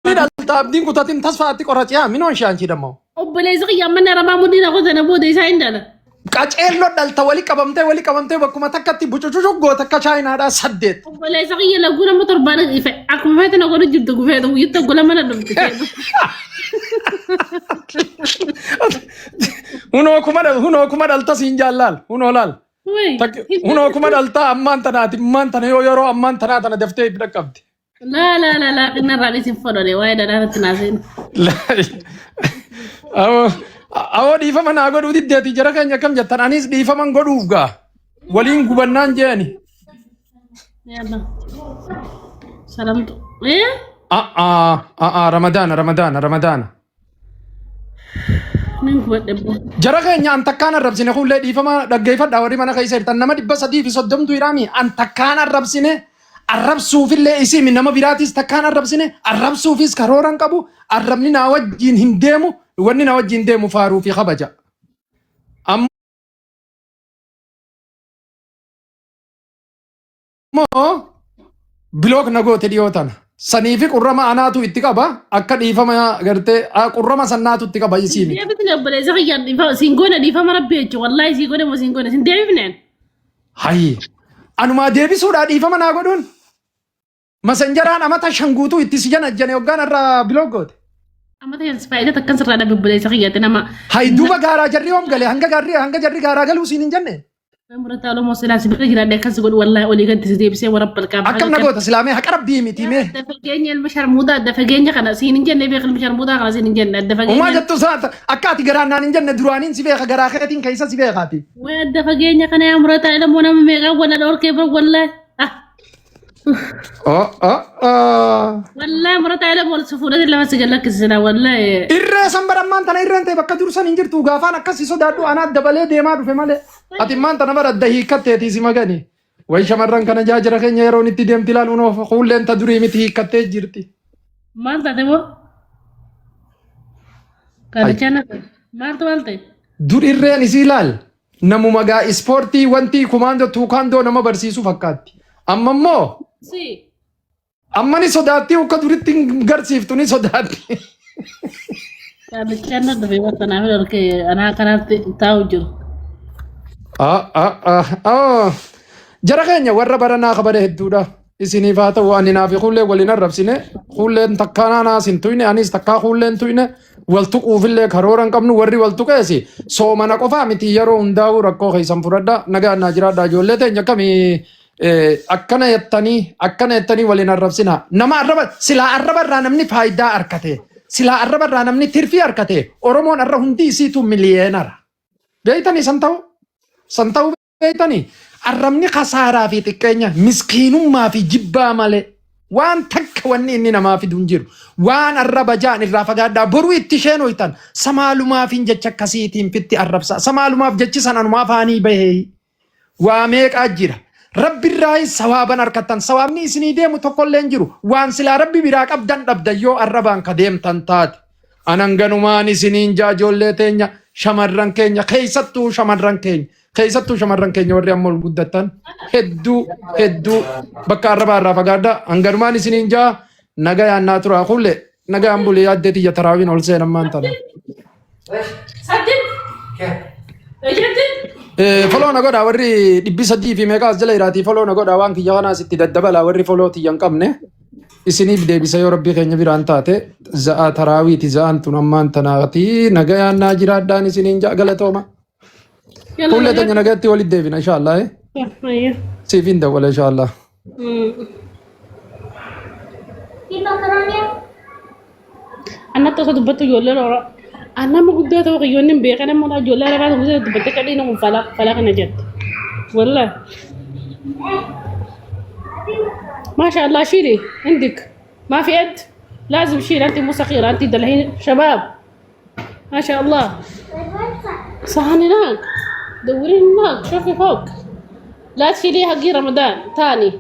Ni dhalta abdiin kutatin tasfaatti qoraciyaa minoon shaanchi dammoo. Obboleessi kiyya amma na ramaa mudhiin hafu sana booda isaa hin dhala. Qaceelloo dhalta wali qabamtee wali qabamtee bakkuma takkatti bucucucu goota akka chaayinaadhaa saddeet. Obboleessa kiyya laguu nama torbaan ife akkuma feete na godhu jirtu gufeetu guyyaa tokko lama na dhufte. Hunoo kuma hunoo kuma dhalta siin jaallaal hunoo laal. Hunoo kuma dhaltaa ammaan tanaati ammaan tana yoo yeroo ammaan tanaa tana daftee itti dhaqqabde. Laa laa laa laa qinna irraa dhiisin fodhole waa'ee dhadhaa irratti naa seenu. Awoo awoo dhiifama naa godhuu diddeeti jara keenya akkam jettan anis dhiifaman godhuuf gaa waliin gubannaan jeeni. Yalla. Salamtu. Eh? A'aa a'aa ramadaana ramadaana ramadaana. Nin gubadhe boo. Jara keenya an takkaan arrabsine kullee dhiifama dhaggeeffadha warri mana keessa jirtan nama 330tu hiraami an takkaan arrabsine arrabsuufillee isiimi nama biraatis takkaan arrabsine arrabsuufis karoora hin qabu arrabni naa wajjiin hin deemu wanni naa wajjiin deemu faaruu fi kabaja. Ammoo bilook na goote dhiyoo tana. Sanii fi qurrama anaatu itti qaba. Akka dhiifama gartee qurrama sannaatu itti qaba isii miti. Deebifne obboleessa kiyyaan dhiifama siin goone dhiifama rabbi jechuun wallaahi sii goone moo siin goone siin deebifneen. Hayyi. Anumaa deebisuudhaa dhiifama naa godhuun. Masanjaraan amata 5 guutuu itti si janajjane hoggaan irraa bilook goote. Amata shan faayidaa takkan sirraa dhabe obboleessa kiyyaatti nama. Hay duuba gaaraa jarri yoom gale hanga gaarri hanga jarri gaaraa galuu siin hin jenne. Murataa Oromoo silaa si bira jiraadhe akkas godhu wallaahi olii gadi si deebisee warra balqaa. Akkam na goota silaamee haqa rabbii miti mee. Adda fageenya ilma sharmuutaa adda fageenya kana siin hin jenne beek ilma sharmuutaa kana siin hin jenne adda Umaa fageenya. jettu isaa akka ati garaan naan hin jenne duraaniin si beeka garaa keetiin keessa si beekaati. Way adda fageenya kana yaa murataa ilmoo nama meeqaa wala dhorkee bira wallaahi. Ah Oh, oh, oh. Wallaahi murataa ilmoo si fuudhanii lafa si galakkisina wallaahi. Irree san bara ammaan tana irreen ta'e bakka dur san hin jirtu gaafaan akkas si sodaadhu anaa dabalee deemaa dhufe malee. Ati ammaan tana bara adda hiikkatteetii si magani. Way shamarran kana jaajara keenya yeroon itti deemti ilaaluun of kuulleen ta durii miti hiikkattee jirti. Maal taate moo? Kaadachaa na maaltu maal ta'e? Dur irreen isii ilaal namuma gaa ispoortii wantii kumaandoo tuukaandoo nama barsiisu fakkaatti. Amma immoo Si. amma ni sodaatti akka duritti hin garsiiftu ni sodaatti. Kaadachaa na dhufe wanta naaf dhorkee anaa kanaatti taa'u jiru. Ah, ah, ah, ah. Jara keenya warra baranaa kabada hedduudha. Isiniif haa ta'u ani naafi kuullee waliin arrabsine kuulleen takkaa naanaas hin tuyne anis takkaa kuullee hin tuyne wal tuquufillee karoora hin qabnu warri wal tuqeesi soomana qofaa miti yeroo hundaa'uu rakkoo keessan fudhadha nagaan naa jiraadha ijoollee teenya akkamii akkana jettanii akkana jettanii waliin arrabsina nama arraba silaa arraba irraa namni faayidaa argate silaa arraba irraa namni tirfii argate Oromoon arra hundi isiitu miliyeenara beeytanii san ta'u san ta'uu Beektanii? Arrabni kasaaraa fi xiqqeenya, miskiinummaa fi jibbaa malee waan takka wanni inni namaa fidu hin jiru. Waan arraba ja'an irraa fagaadhaa. Boru itti isheen hoytan. Samaalumaafin jecha akkasiitiin fitti arrabsaa. Samaalumaaf jechi san anumaa afaanii bahee. Waa meeqaa jira. Rabbirraayis sawaaban arkattan. Sawaabni isinii deemu tokkollee hin jiru. Waan silaa rabbi biraa qabdan dhabdan yoo arrabaan ka deemtan taate. Anan ganumaan isiniin jaa ijoollee teenya shamarran keenya keessattuu shamarran keenya keessattuu shamarran keenya warri amma ol guddattan hedduu hedduu bakka arrabaa irraa fagaadha hanganumaan isiniin jaa nagayaan naa turaa kulle nagayaan bulee yaaddee tiyya taraawiin ol seenan maan tana. Foloo na godhaa warri 300 fi meeqa as jala jiraatii foloo na godhaa waan kiyya kanaas itti daddabalaa warri foloo tiyya hin qabne. Isiniif deebisa yoo rabbii keenya biraan taate za'aa taraawiiti za'aan tun ammaan tanaati nagayaan naa jiraadhaan isiniin ja'a galatooma. Fuullee teenya nagayatti walitti deebina inshaallah. Siif hin dawwala inshaallah. Annatti osoo dubbattu ijoolleen ora. Annama guddaa ta'uu kiyyoonni hin beekan amma ijoollee arabaa tokko osoo dubbatte kadhiin kun fala fala kana jette. Wallahi. ما شاء الله شيلي عندك ما في يد لازم شيل انت مو صغيرة انت دلحين شباب ما شاء الله صحن هناك دوري هناك شوفي فوق لا تشيليها حقي رمضان تاني.